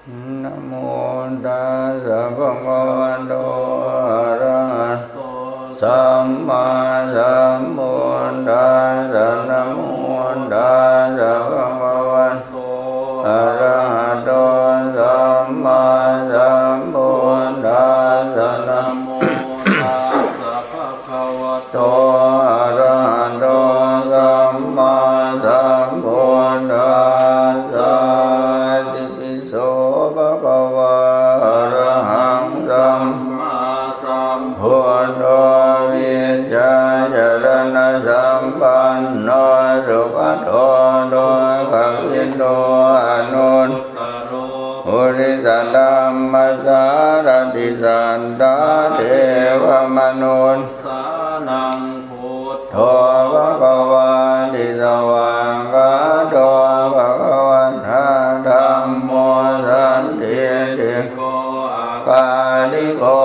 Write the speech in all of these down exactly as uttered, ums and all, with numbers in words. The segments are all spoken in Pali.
Namo tassa bhagavato arahato sammāsambuddhassa. Namo tassa bhagavato arahato sammāsambuddhassa. Namo tassa bhagavato arahato sammāsambuddhassa. Itipi so bhagavā arahaṃ sammāsambuddho vijjācaraṇasampanno sugato lokavidū anuttaro purisadammasārathi satthā devamanussānaṃ buddho bhagavāti. Svākkhāto bhagavatā dhammo sandiṭṭhiko akāliko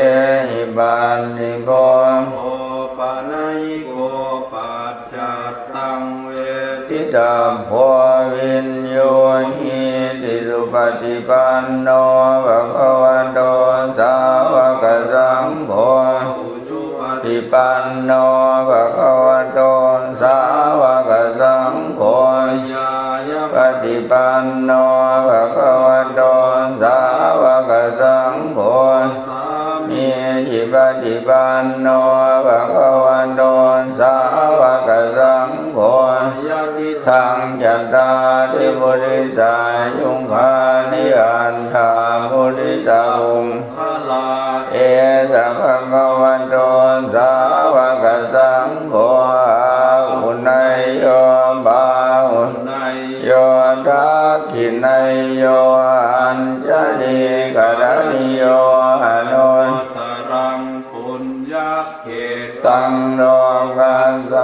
ehipassiko opanayiko paccattaṃ veditabbo viññūhīti. Supaṭipanno bhagavato sāvakasaṅgho, ujupaṭipanno bhagavato sāvakasaṅgho, ñāyapaṭipanno bhagavato sāvakasaṅgho, sāmīcipaṭipanno bhagavato sāvakasaṅgho, yadidaṃ cattāri purisayugāni aṭṭha purisapuggalā, esa bhagavato sāvakasaṅgho, āhuneyyo pāhuneyyo dakkhiṇeyyo añjalikaraṇīyo anuttaraṃ puññakkhettaṃ lokassāti.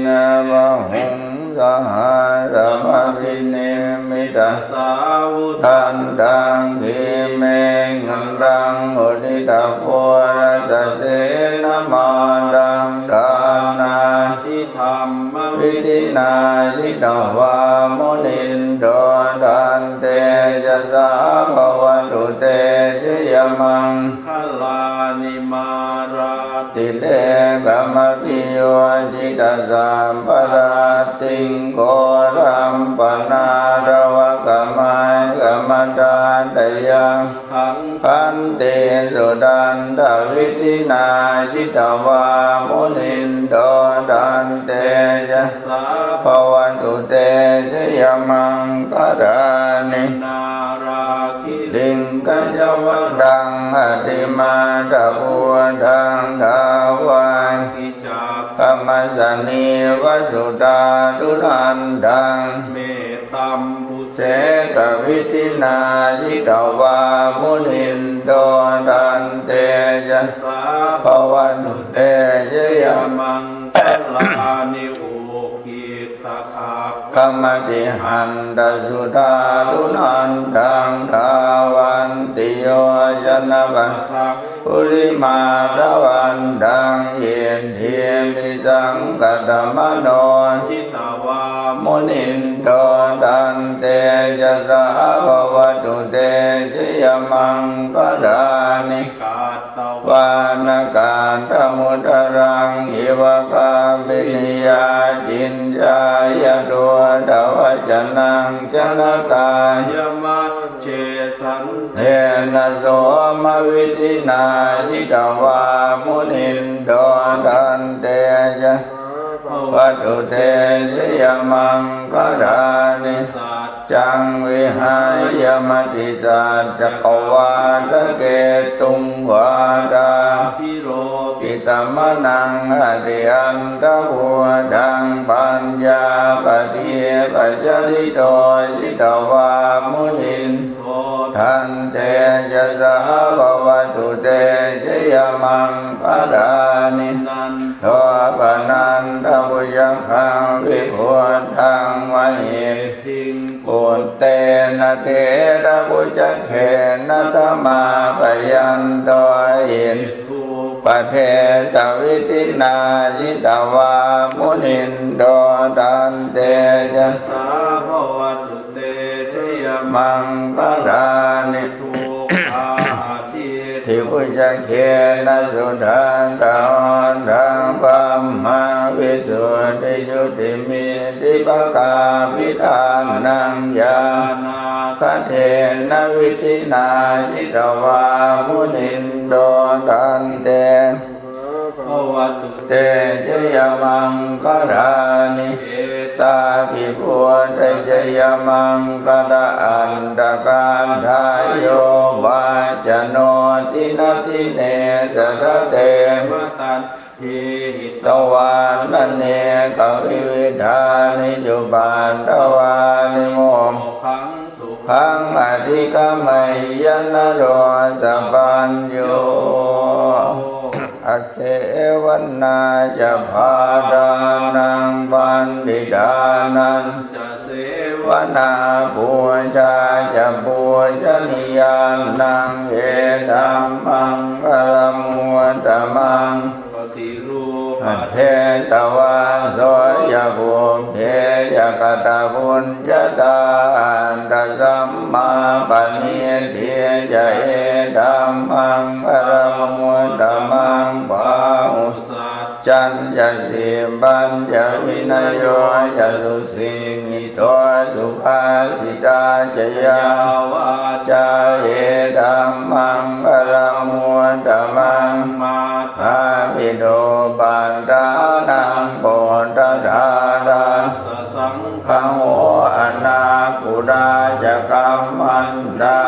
Nāḷāgiriṃ sahāsabhābhinimmitasāvudhantaṃ grīmekhalaṃ uditaghorasasenamāraṃ dānādidhammavidhinā jitavā munindo tantejasā bhavatu te jayamaṅ galāni. Mārātirekamabhiyujjhitasabbarattiṃ ghorampanāḷavakamakkhamathaddhayakkhaṃ khantīsudantavidhinā jitavā munindo tantejasā bhavatu te jayamaṅgalāni. Nāḷāgiriṃ gajavaraṃ atimattabhūtaṃ dāvaggicakkamasanīva sudāruṇantaṃ mettambusekavidhinā jitavā munindo tantejasā bhavatu te jayamaṅgalāni. Ukkhittakhaggamatihatthasudāruṇantaṃ dhāvantiyojanapathaṅgulimālavantaṃ iddhībhisaṅkhatamano jitavā munindo tantejasā bhavatu te jayamaṅgalāni. Katvāna kaṭṭhamudaraṃ iva gabbhinīyā ciñcāya duṭṭhavacanaṃ janakāyamajjhe santena somavidhinā jitavā munindo tantejasā bhavatu te jayamaṅgalāni. Saccaṃ vihāya matisaccakavādaketuṃ vādābhiropitamanaṃ atiandhabhūtaṃ paññāpadīpajalito jitavā munindo tantejasā bhavatu te jayamaṅgalāni. Nandopanandabhujagaṃ vibudhaṃ mahiddhiṃ puttena therabhujagena damāpayanto iddhūpadesavidhinā jitavā munindo tantejasā bhavatu te jayamaṅgalāni. maṅgalāni. Duggāhadiṭṭhibhujagena sudaṭṭhahatthaṃ brahmaṃ visuddhijutimiddhibakābhidhānaṃ ñāṇāgadena vidhinā jitavā munindo taṃ te bhavatu te jayamaṅgalāni. Etāpi buddhajayamaṅgala-aṭṭhagāthā yo vācano dinadine sarate matandī hitvānanekavividhāni cupaddavāni mokkhaṃ sukhaṃ adhigameyya naro sapañño. Asevanā ca bālānaṃ, paṇḍitānañca sevanā, pūjā ca pūjanīyānaṃ, etammaṅgalamuttamaṃ. Paṭirūpadesavāso ca pubbe ca katapuññatā, attasammāpaṇidhi ca, etammaṅgalamuttamaṃ. Bāhusaccañca sippañca, vinayo ca susikkhito, subhāsitā ca yā vācā, etammaṅgalamuttamaṃ. Mātāpituupaṭṭhānaṃ, puttadārassa saṅgaho, anākulā ca kammantā,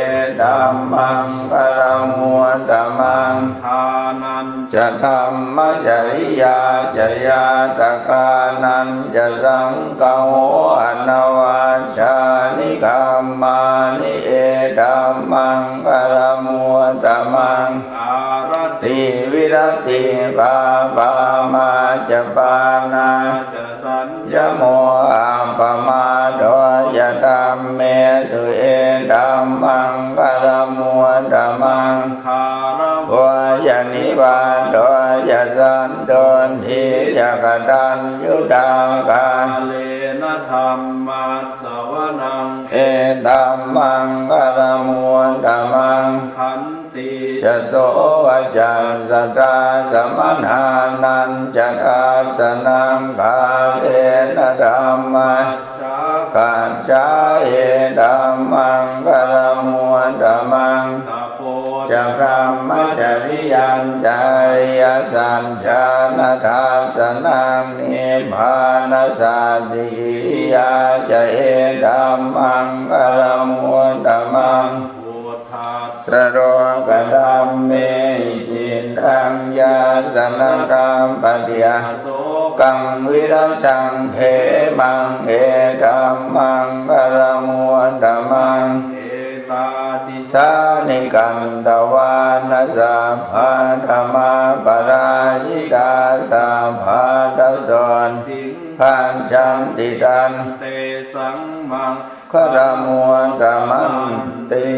etammaṅgalamuttamaṃ. Dānañca dhammacariyā ca, ñātakānañca saṅgaho, anavajjāni kammāni, etammaṅgalamuttamaṃ. Āratī viratī pāpā, majjapānā ca saññamo, appamādo ca dhammesu, etammaṅgalamuttamaṃ. Gāravo ca nivāto ca, santuṭṭhī ca kataññutā, kālena dhammassavanaṃ, etammaṅgalamuttamaṃ. Khantī ca sovacassatā, samaṇānañca dassanaṃ, kālena dhammasākacchā, etammaṅgalamuttamaṃ. Tapo ca brahmacariyañca, ariyasaccāna dassanaṃ, nibbānasacchikiriyā ca, etammaṅgalamuttamaṃ. Phuṭṭhassa lokadhammehi, cittaṃ yassa na kampati, asokaṃ virajaṃ khemaṃ, etammaṅgalamuttamaṃ. Etādisāni katvāna, sabbatthamaparājitā, sabbattha sotthiṃ gacchanti, tan tesaṃ maṅgalamuttamanti.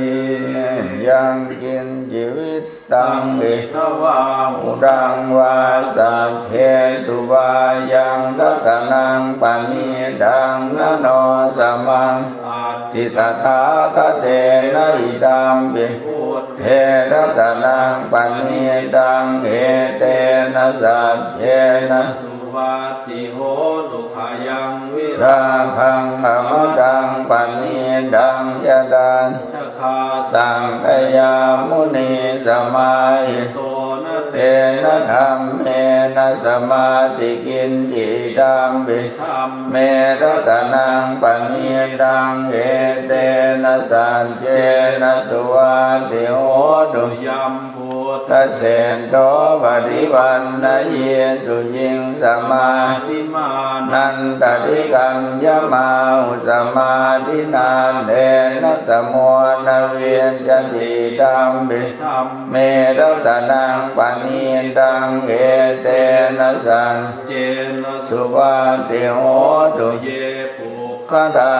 Yaṅkiñci vittaṃ idha vā huraṃ vā, saggesu vā yaṃ ratanaṃ paṇītaṃ, na no samaṃ atthi tathāgatena, idampi buddhe ratanaṃ paṇītaṃ, etena saccena suvatthi hotu. Khayaṃ virāgaṃ amataṃ paṇītaṃ, yadajjhagā sakyamunī samāhito, na tena dhammena samatthi kiñci, idampi dhamme ratanaṃ paṇītaṃ, etena saccena suvatthi hotu. Yam buddhaseṭṭho paṭivaṇṇayī suciṃ, samādhimānantarikaññamāhu, samādhinā tena samo na vijjati, idampi dhamme ratanaṃ paṇītaṃ, etena saccena suvatthi hotu. Ye puggalā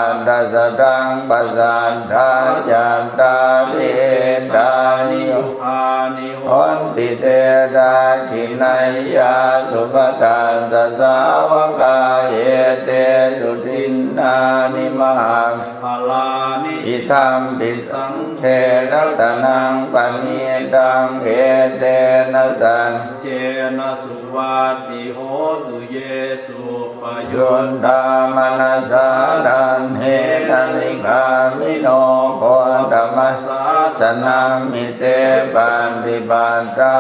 aṭṭha sataṃ pasaṭṭhā, cattāri etāni yugāni honti, te dakkhiṇeyyā sugatassa sāvakā, etesu dinnā nāni mahapphalaṃ. Idampi saṅghe ratanaṃ paṇītaṃ, etena saccena suvatthi hotu. Ye suppayuttā manasā daḷhena, nikkāmino gotamasāsanamhi, te pattipattā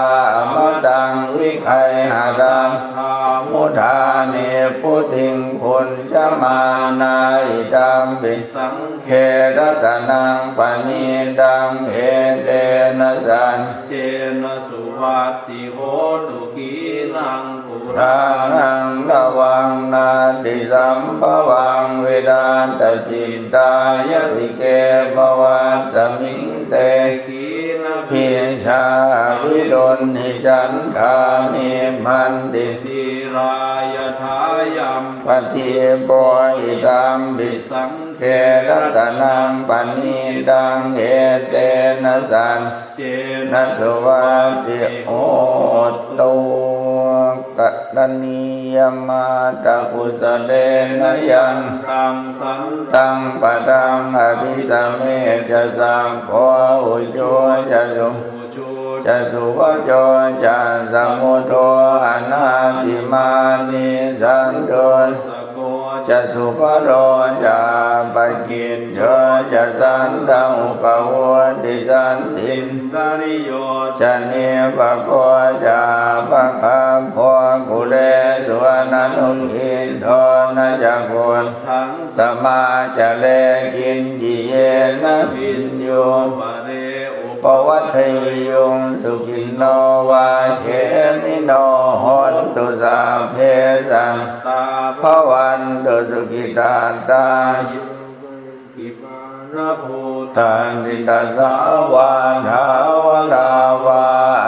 amataṃ vigayha, laddhā mudhā nibbutiṃ bhuñjamānā. Idampi saṅghe ratanaṃ paṇītaṃ, etena saccena suvatthi hotu. Khīṇaṃ purāṇaṃ navaṃ natthi sambhavaṃ, virattacittāyatike bhavasmiṃ, te khīṇabījā aviruḷhichandā, nibbanti dhīrā yathāyampadīpo. Idampi saṅghe ratanaṃ paṇītaṃ, etena saccena suvatthi hotu. Karaṇīyamatthakusalena, yan taṃ santaṃ padaṃ abhisamecca, sakko ujū ca suhujū ca, suvaco cassa mudu anatimānī. Santussako ca subharo ca, appakicco ca sallahukavutti, santindriyo ca nipako ca, appagabbho kulesu ananugiddho. Na ca khuddaṃ samācare kiñci, yena viññū pare upavadeyyuṃ. Sukhino vā khemino hontu, sabbe sattā bhavantu sukhitattā. Yānīdāni kaṃsāni bhūtāni, tasā vā thāvarā vā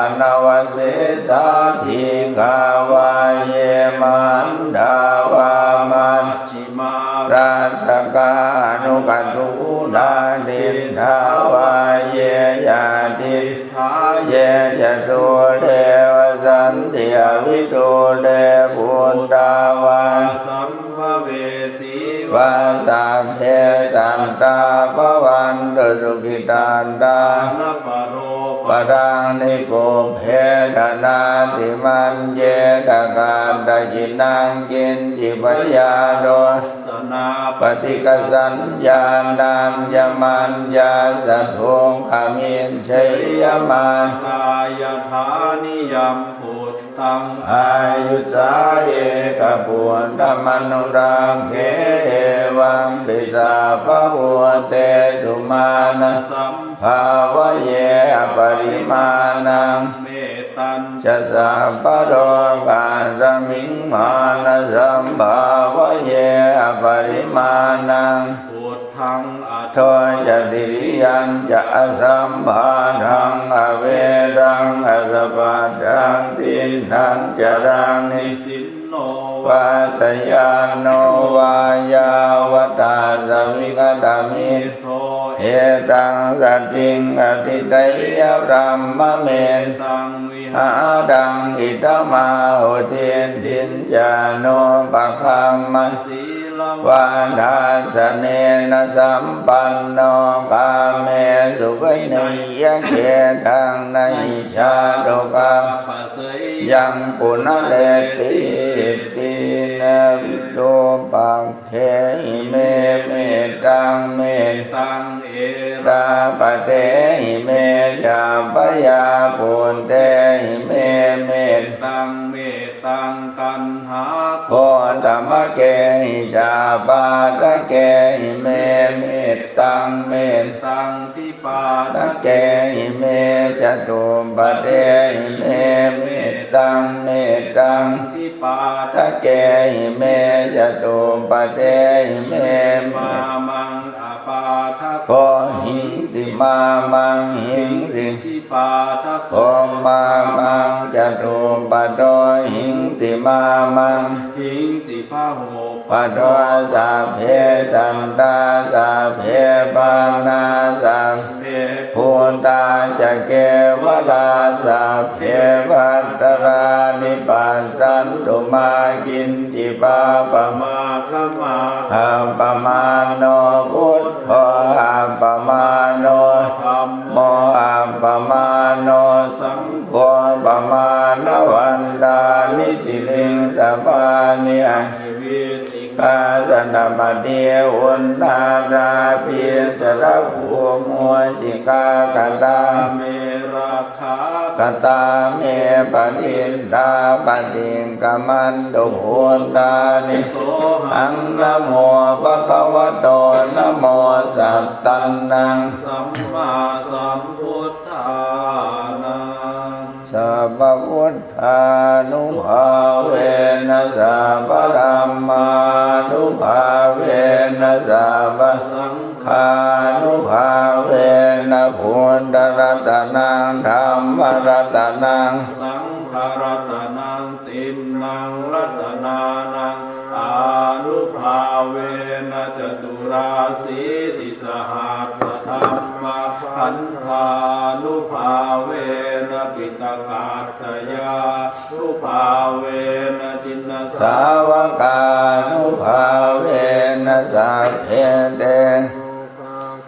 anavasesā, dīghā vā ye mahantā vā, maj jhimā rassakā aṇukathūlā. Diṭṭhā vā ye ca adiṭṭhā, ye ca dūre vasanti avidūre, bhūtā vā sambhavesī vā, sabbe sattā bhavantu sukhitattā. Na paro paraṃ nikubbetha, nātimaññetha katthaci naṃ kiñci, byāro sanā paṭighasaññā, nāññamaññassa dukkhamiccheyya. Mātā yathā niyaṃ puttaṃ, āyusā ekaputtamanurakkhe, evampi sabbabhūtesu, mānasam bhāvaye aparimāṇaṃ. Mettañca sabbalokasmiṃ, mānasam bhāvaye aparimāṇaṃ. Uddhaṃ adho ca tiriyañca, asambādhaṃ averaṃ asapattaṃ. Tiṭṭhaṃ caraṃ nisinno vā, sayāno vā yāvatassa vigatamiddho, etaṃ satiṃ adhiṭṭheyya, brahmametaṃ vihāraṃ idhamāhu. Diṭṭhiñca anupagamma sīlavā, dassanena sampanno, kāmesu vineyya gedhaṃ, na hi jātu gabbhaseyyaṃ punaretīti. Na virūpa gehi me mettaṃ, mettaṃ erāpathehi me ca, abyāputtehi me mettaṃ, mettaṃ kaṇhāgoṭamakehi ca, apādakehi me mettaṃ, mettaṃ dipādakehi me catuppadehi me mettaṃ, mettaṃ dipādakehi me catuppadehi me mettaṃ. Pāmaṃ apādako hingsi, māmaṃ hingsi dipādako, māmaṃ catuppado hingsi, māmaṃ hingsi bahuppado. Sabbe sattā sabbe pāṇā, sabbe bhūtā ca kevalā, sabbe bhadrāni passantu, mā kiñci pāpam āgamā. Appamāṇo buddho, appamāṇo dhammo, appamāṇo saṅgho, pamāṇavantāni siriṃsapāni, ahi vicchikā janapatī uṇṇānābhī sarabū mūsikā, katā me rakkhā, katā me parittā, paṭikkamantu bhūtāni. Sohaṃ namo bhagavato, namo sattannaṃ sammāsambuddhānaṃ. Sabbabuddhānubhāvena, sabbadhammānubhāvena, sabbasaṅghānubhāvena, buddharatanaṃ, dhammaratanaṃ, saṅgharatanaṃ, tiṇṇaṃ ratanānaṃ ānubhāvena, caturāsītisahassadhammakkhandhānubhāvena, piṭakattayānubhāvena, jinasāvakānubhāvena, sabbe te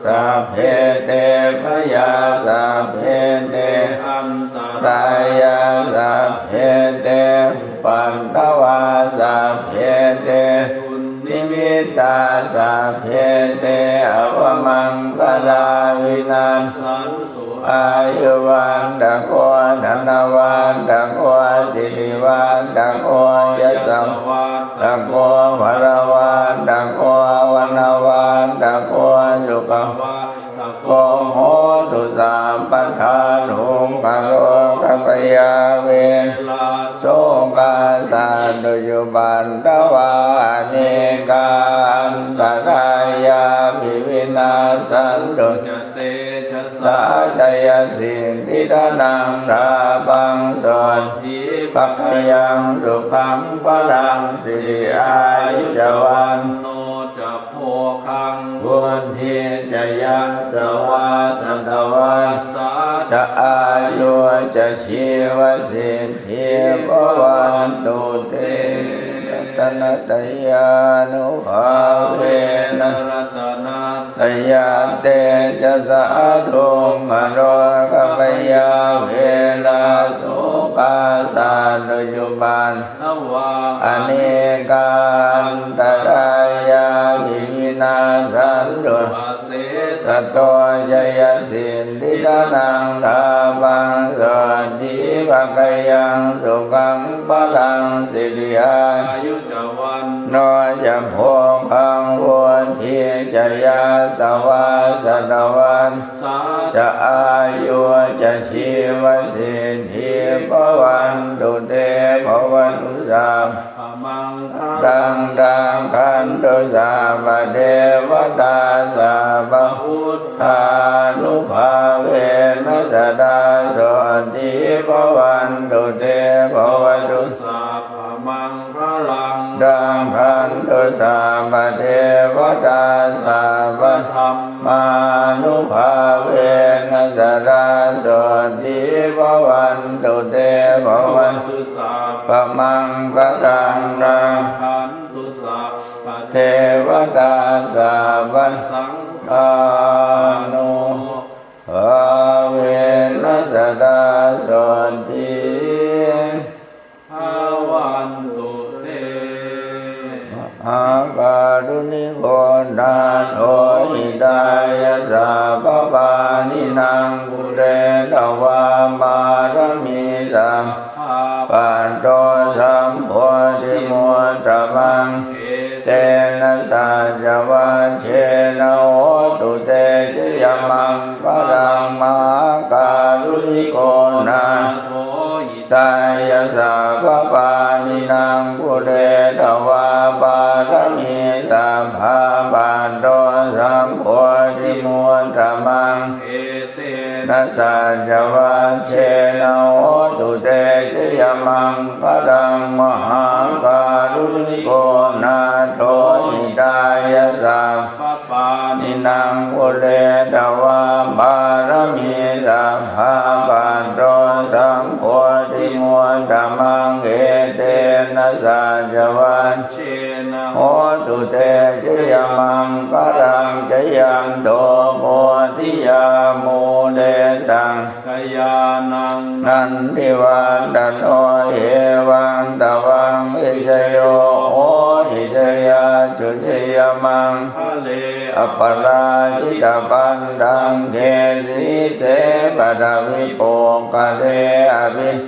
sabbe te bhayā, sabbe te antarāyā, sabbe te upaddavā, sabbe te dunnimittā, sabbe te avamaṅgalā vinassantu. Āyuvaḍḍhako dhanavaḍḍhako sirivaḍḍhako yasavaḍḍhako balavaḍḍhako vaṇṇavaḍḍhako sukhavaḍḍhako hotu sabbadā. Dukkharogabhayā verā sokā sattu cupaddavā anekā antarāyāpi vinassantu ca tejasā. Jayasiddhi dhanaṃ lābhaṃ sotthi bhāgyaṃ sukhaṃ balaṃ siri āyu ca vaṇṇo ca bhogaṃ vuḍḍhī ca yasavā satavassā ca āyū ca jīvasiddhī bhavantu te. Ratanattayānubhāvena ratanattayatejasā dukkharogabhayā verā sokā sattu cupaddavā anekā antarāyāpi vinassantu asesato. Jayasiddhi dhanaṃ lābhaṃ sotthi bhāgyaṃ sukhaṃ balaṃ siri āyu ca vaṇṇo ca bhogaṃ vuḍḍhī ca yasavā satavassā ca āyū ca jīvasiddhī bhavantu te. Bhavatu sabbamaṅgalaṃ rakkhantu sabbadevatā sabbabuddhānubhāvena sadā sotthī bhavantu te. Bhavatu sabbamaṅgalaṃ rakkhantu sabbadevatā sabbadhammānubhāvena sadā sotthī bhavantu te. Bhavatu sabbamaṅgalaṃ rakkhantu sabbadevatā sabbasaṅghānubhāvena sadā sotthī bhavantu te. Mahākāruṇiko nātho hitāya sabbapāṇinaṃ pūretvā pāramī sabbā patto sambodhimuttamaṃ etena saccavajjena hotu te jayamaṅgalaṃ. Mahākāruṇiko nātho hitāya sabbapāṇinaṃ pūretvā pāramī sabbā patto sambodhimuttamaṃ etena saccavajjena hotu te jayamaṅgalaṃ. Mahākāruṇiko nātho hitāya sabbapāṇinaṃ pūretvā pāramī sabbā patto sambodhimuttamaṃ etena saccavajjena hotu te bodhiyā mūle sakyānaṃ nandivaḍḍhano, evaṃ tvaṃ vijayo hohi jayassu jayamaṅgale, aparājitapallaṅke sīse paṭhavipokkhare abhi-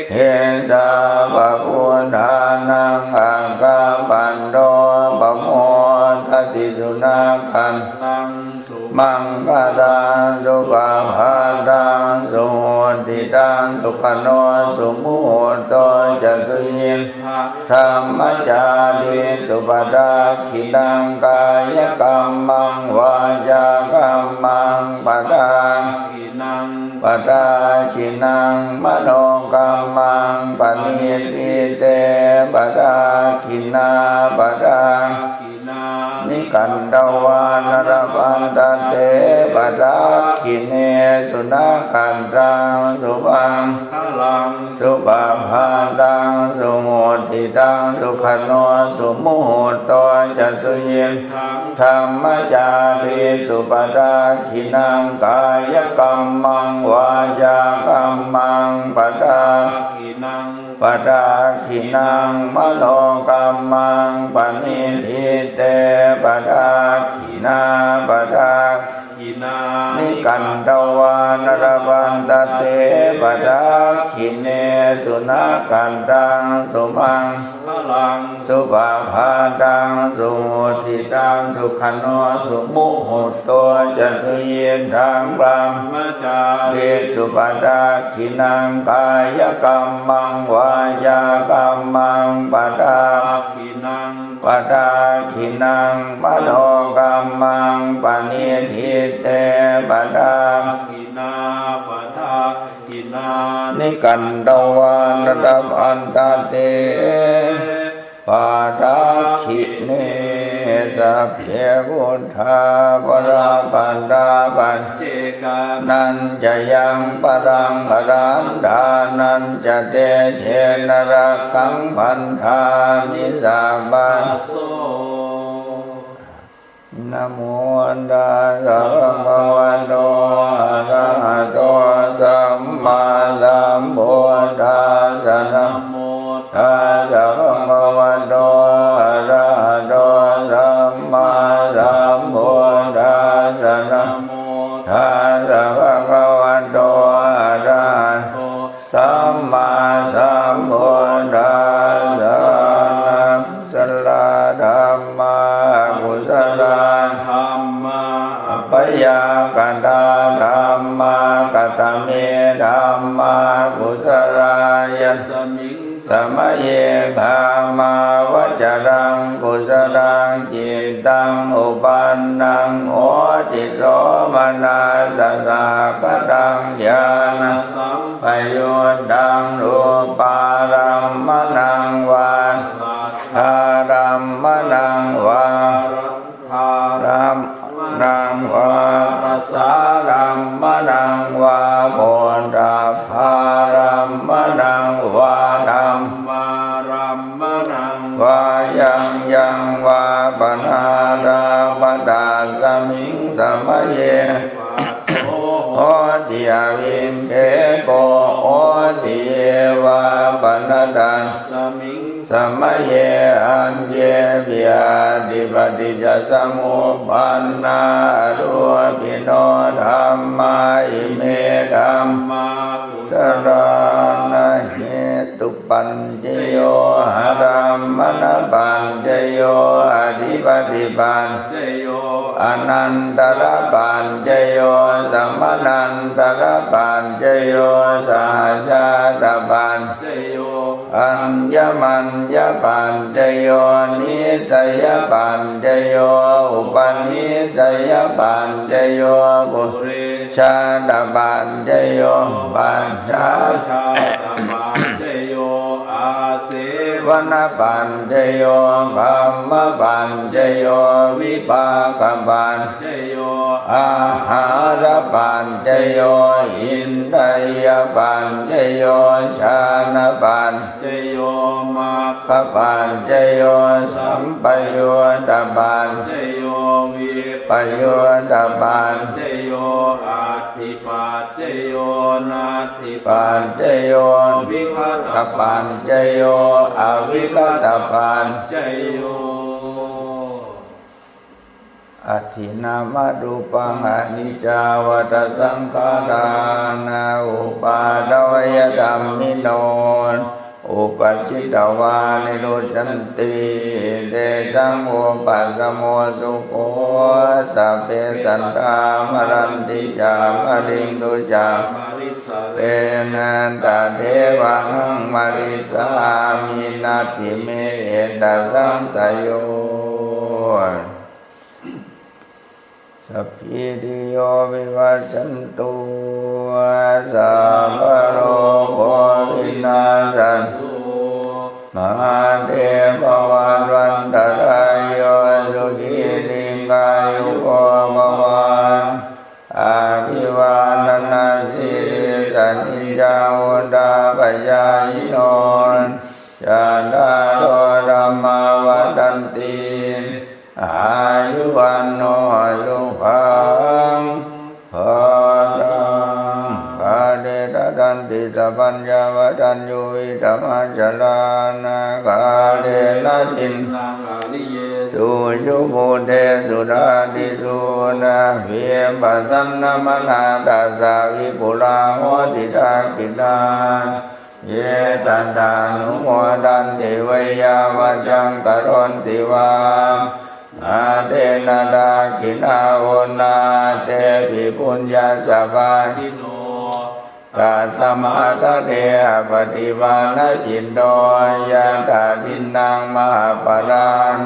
ke sabbabuddhānaṃ aggappatto pamodati. Sunakkhattaṃ sumaṅgalaṃ supabhātaṃ suhuṭṭhitaṃ, sukhaṇo sumuhutto ca suyiṭṭhaṃ brahmacārisu, padakkhiṇaṃ kāyakammaṃ vācākammaṃ padak padakkhiṇaṃ manokammaṃ paṇidhī te padakkhiṇā. Padakkhiṇāni katvāna labhantatthe padakkhiṇe. Sunakkhattaṃ sumaṅgalaṃ supabhātaṃ suhuṭṭhitaṃ, sukhaṇo sumuhutto ca suyiṭṭhaṃ brahmacārisu, padakkhiṇaṃ kāyakammaṃ vācākammaṃ padakkhiṇaṃ padakkhiṇaṃ manokammaṃ paṇidhī te padakkhiṇā. Padakkhiṇāni katvāna labhantatthe padakkhiṇe. Sunakkhattaṃ sumaṅ galaṃ supabhātaṃ suhuṭṭhitaṃ, sukhaṇo sumuhutto ca suyiṭṭhaṃ brahmacārisu, padakkhiṇaṃ kāyakammaṃ vācākammaṃ padakkhiṇaṃ padakkhiṇaṃ manokammaṃ paṇidhī te padakkhiṇā. Padakkhiṇāni katvāna labhantatthe padakkhiṇe. Sabbe buddhā balappattā paccekānañca yaṃ balaṃ arahantānañca tejena rakkhaṃ bandhāmi sabbaso. Namo tassa bhagavato arahato sammāsambuddhassa. Namo tassa bhagavato arahato sammāsambuddhassa. Namo tassa bhagavato arahato sammāsambuddhassa. Kusala dhammā, akusalā dhammā, abyākatā dhammā. Katame dhammā kusalā? Yasmiṃ samaye kāmāvacaraṃ kusalaṃ cittaṃ uppannaṃ hoti somanassasahagataṃ ñāṇasampayuttaṃ rūpārammaṇaṃ vā saddārammaṇaṃ vā gandhārammaṇaṃ vā rasārammaṇaṃ vā phoṭṭhabbārammaṇaṃ vā dhammārammaṇaṃ vā yaṃ yaṃ vā panārabbha, tasmiṃ samaye phasso hoti avikkhepo hoti, ye vā pana tasmiṃ samaye aññepi atthi paṭiccasamuppannā arūpino dhammā, ime dhammā kusalā. Na hetupac cayo, ārammaṇapaccayo, adhipatipaccayo, anantarapaccayo, samanantarapaccayo, sahajātapaccayo, aññamaññapaccayo, nissayapaccayo, upanissayapaccayo, purejātapaccayo, pacchājātapaccayo, āsevanapaccayo, kammapaccayo, vipākapaccayo, āhārapaccayo, indriyapaccayo, jhānapaccayo, maggapaccayo, sampayuttapaccayo, vip payuttapaccayo, atthipaccayo, natthipaccayo, vigatapaccayo, avigatapaccayo. Atthi nāma rūpaṃ aniccā vata saṅkhārā, na uppādavayadhammino, uppajjitvā nirujjhanti, tesaṃ vūpasamo sukho. Sabbe sattā maranti ca, mariṃsu ca marissare, tathevāhaṃ marissāmi, natthi me ettha saṃsayo. Sabbītiyo vivajjantu, sabbarogo vinassatu, mā te bhavatvantarāyo, sukhī dīghāyuko bhava. Abhivādanasīlissa niccaṃ vuḍḍhāpacāyino, cattāro dhammā vaḍḍhanti, āyu vaṇṇo sukhaṃ balaṃ. Kāle dadanti sapaññā, vadaññū vītamaccharā, na kālena dinnaṃ ariyesu, ujubhūtesu ṭhādisu. Na vippasannamanā tassa, vipulā hoti dakkhiṇā, ye tattha anumodanti, veyyāvaccaṃ karonti vā, na tena dakkhiṇā onnā, tepi puññassa bhāgino. Tasmā dade appaṭivānacitto, yattha dinnaṃ mahapphalaṃ,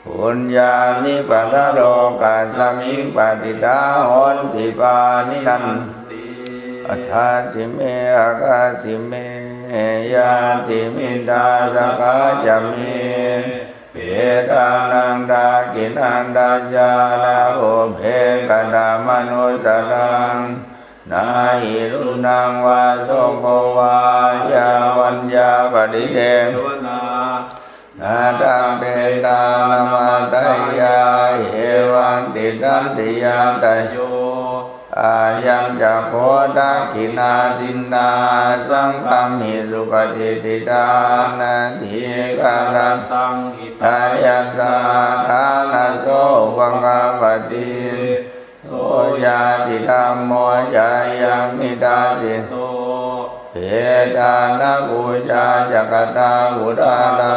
puññāni paralokasmiṃ patiṭṭhā honti pāṇinanti. Adāsi me akāsi me, ñātimittā sakhā ca me, petānaṃ dakkhiṇaṃ dajjā, na pubbe katamanussaraṃ. Na hi ruṇṇaṃ vā soko vā, yā vaññā paṭidevanā, na taṃ petānamatthāya, evaṃ tiṭṭhanti ñātayo. Ayañca kho dakkhiṇā dinnā, saṅghamhi supatiṭṭhitā, dīgharattaṃ hitāyassa, ṭhānaso upakappati. So ñātidhammo ca ayaṃ nidassito, petāna pūjā ca katā uḷārā,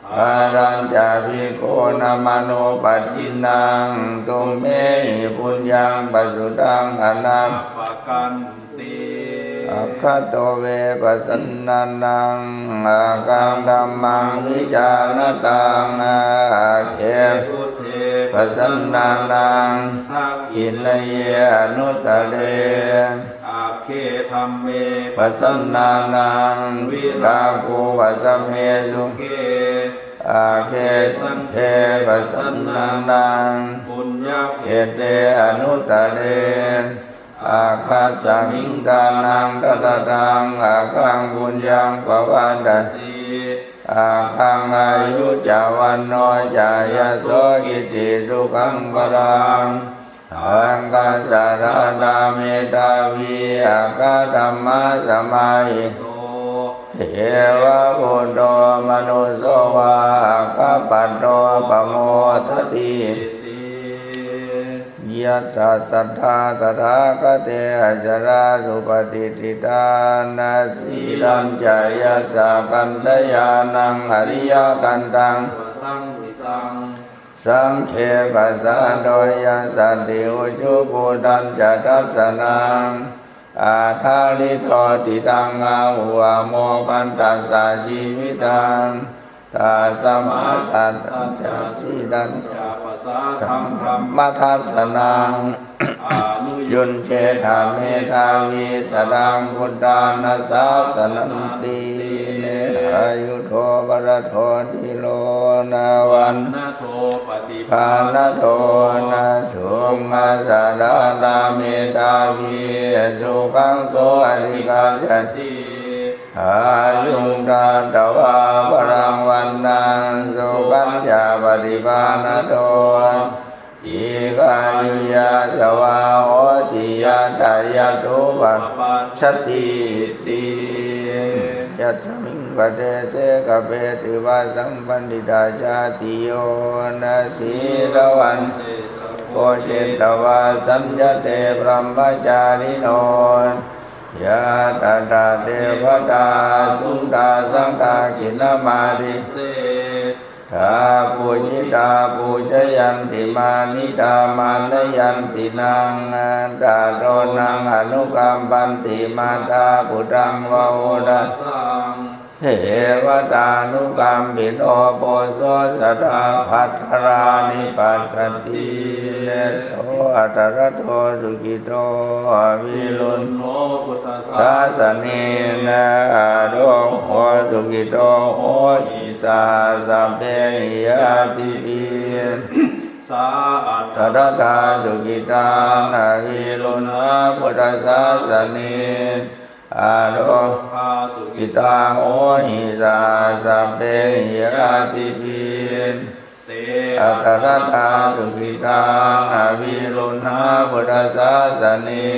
balañca bhikkhūnamanuppadinnaṃ, tumhehi puññaṃ pasutaṃ anappakanti. Aggato ve pasannānaṃ, aggaṃ dhammaṃ vijānataṃ, agge buddhe pasannānaṃ, dakkhiṇeyye anuttare, agge dhamme pasannānaṃ, virāgūpasame sukhe, agge saṅghe pasannānaṃ, puññakkhette anuttare, aggassa miṃ dānaṃ dadataṃ, aggaṃ puññaṃ pavaḍḍhati, aggaṃ āyu ca vaṇṇo ca, yaso kitti sukhaṃ balaṃ. Aggassa dātā medhāvī, aggadhammasamāhito, devabhūto manusso vā, aggappatto pamodatīti. Yassa saddhā tathāgate, acarā supatiṭṭhitā, sīlañca yassa kattayānaṃ, ariyakantaṃ saṅghe pasādo yassati, ujubhūtañca dassanaṃ, adhārido ṭhitaṃ āhu, amogham tassa jīvitaṃ. Tasmā saddhañca sīlañca pasādaṃ, dhammadassanam, anuyuñjetha medhāvī, sataṃ buddhāna sāsananti. Neyyahoyuddho balado dhīro, na vaṇṇado paṭibhāṇado, na sukhassa dātā medhāvī, sukhaṃ so adhigacchati. Āyuṃ datvā balaṃ vaṇṇaṃ, sukhañca paṭibhāṇado, dīghāyuyasavā hoti yattha yatthūpapajjatīti. Yasmiṃ padese kappeti vāsaṃ paṇḍitā jātiyo, na sīlavantānaṃ pūjitavā saññate brahmacārino, yā tattha devatā āsuṃ tāsaṃ dakkhiṇamādise. Yattha pūjitā pūjayanti mānitā mānayanti naṃ, tato naṃ anukampanti mātā puttaṃ va odasaṃ. Devatānukampino poso sadā bhadrāni passati. So atthaladdho sukhito viruḷho buddhasāsanena, arogho sukhito hohi saha sabbehi ñātibhi. Sā atthaladdhā sukhitā viruḷhā buddhasāsane, arogā sukhitā hohi saha sabbehi ñātibhi. Te atthaladdhā sukhitā viruḷhā buddhasāsane,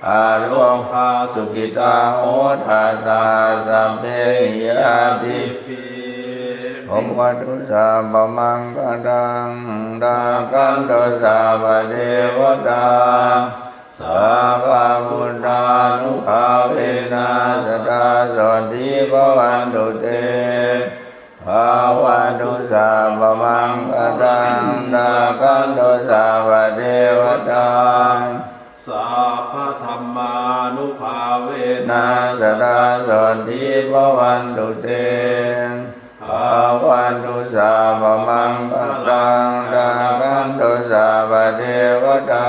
arogā sukhitā hotha saha sabbehi ñātibhi. Bhavatu sabbamaṅgalaṃ, rakkhantu sabbadevatā, sabbabuddhānubhāvena sadā sotthī bhavantu te. Bhavatu sabbamaṅgalaṃ, rakkhantu sabbadevatā, sabbadhammānubhāvena sadā sotthī bhavantu te. Bhavatu sabbamaṅgalaṃ, rakkhantu sabbadevatā,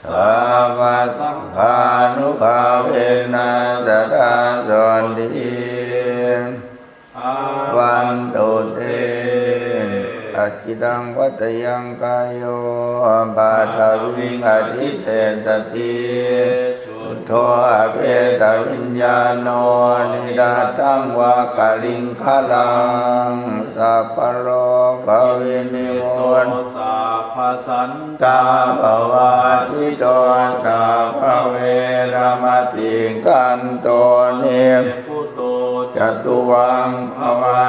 sabbasaṅghānubhāvena sadā sotthī bhavantu te. Ajjitaṃ vattayaṃ kāyo paṭhaviṃ adhisessati, chuddho apetaviññāṇo nidaṭṭhaṃ vā kaliṅgaraṃ. Sabbarogavinimutto, sabbasantāpavajjito, sabbaveramatikkanto nibbuto ca tuvaṃ bhava.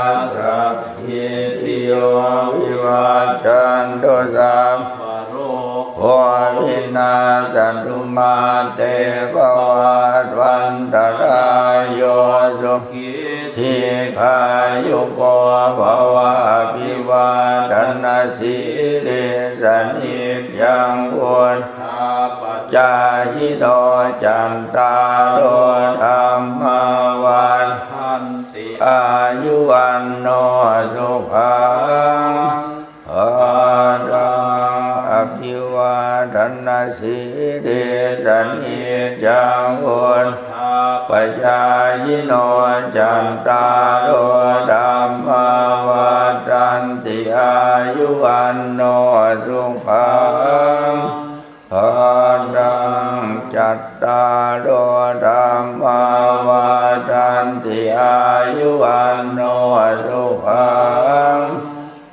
Sabbītiyo vivajjantu, sabbarogo vinassatu, mā te bhavatvantarāyo, sukhī dīghāyuko bhava. Abhivādanasīlissa niccaṃ vuḍḍhāpacāyino, cattāro dhammā vaḍḍhanti, āyu vaṇṇo sukhaṃ balaṃ. Abhivādanasīlissa niccaṃ vuḍḍhāpacāyino, cattāro dhammā vaḍḍhanti, āyu vaṇṇo sukhaṃ balaṃ. Cattāro dhammā vaḍḍhanti, āyu vaṇṇo sukhaṃ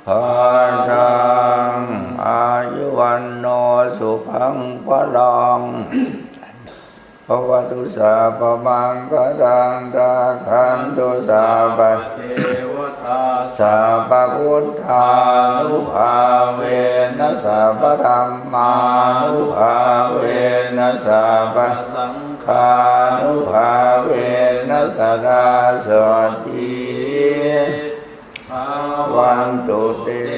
balaṃ. Āyu vaṇṇo sukhaṃ balaṃ. Bhavatu sabbamaṅgalaṃ, rakkhantu sabbadevatā, sabbabuddhānubhāvena, sabbadhammānubhāvena, sabbasaṅghānubhāvena sadā sotthī bhavantu te.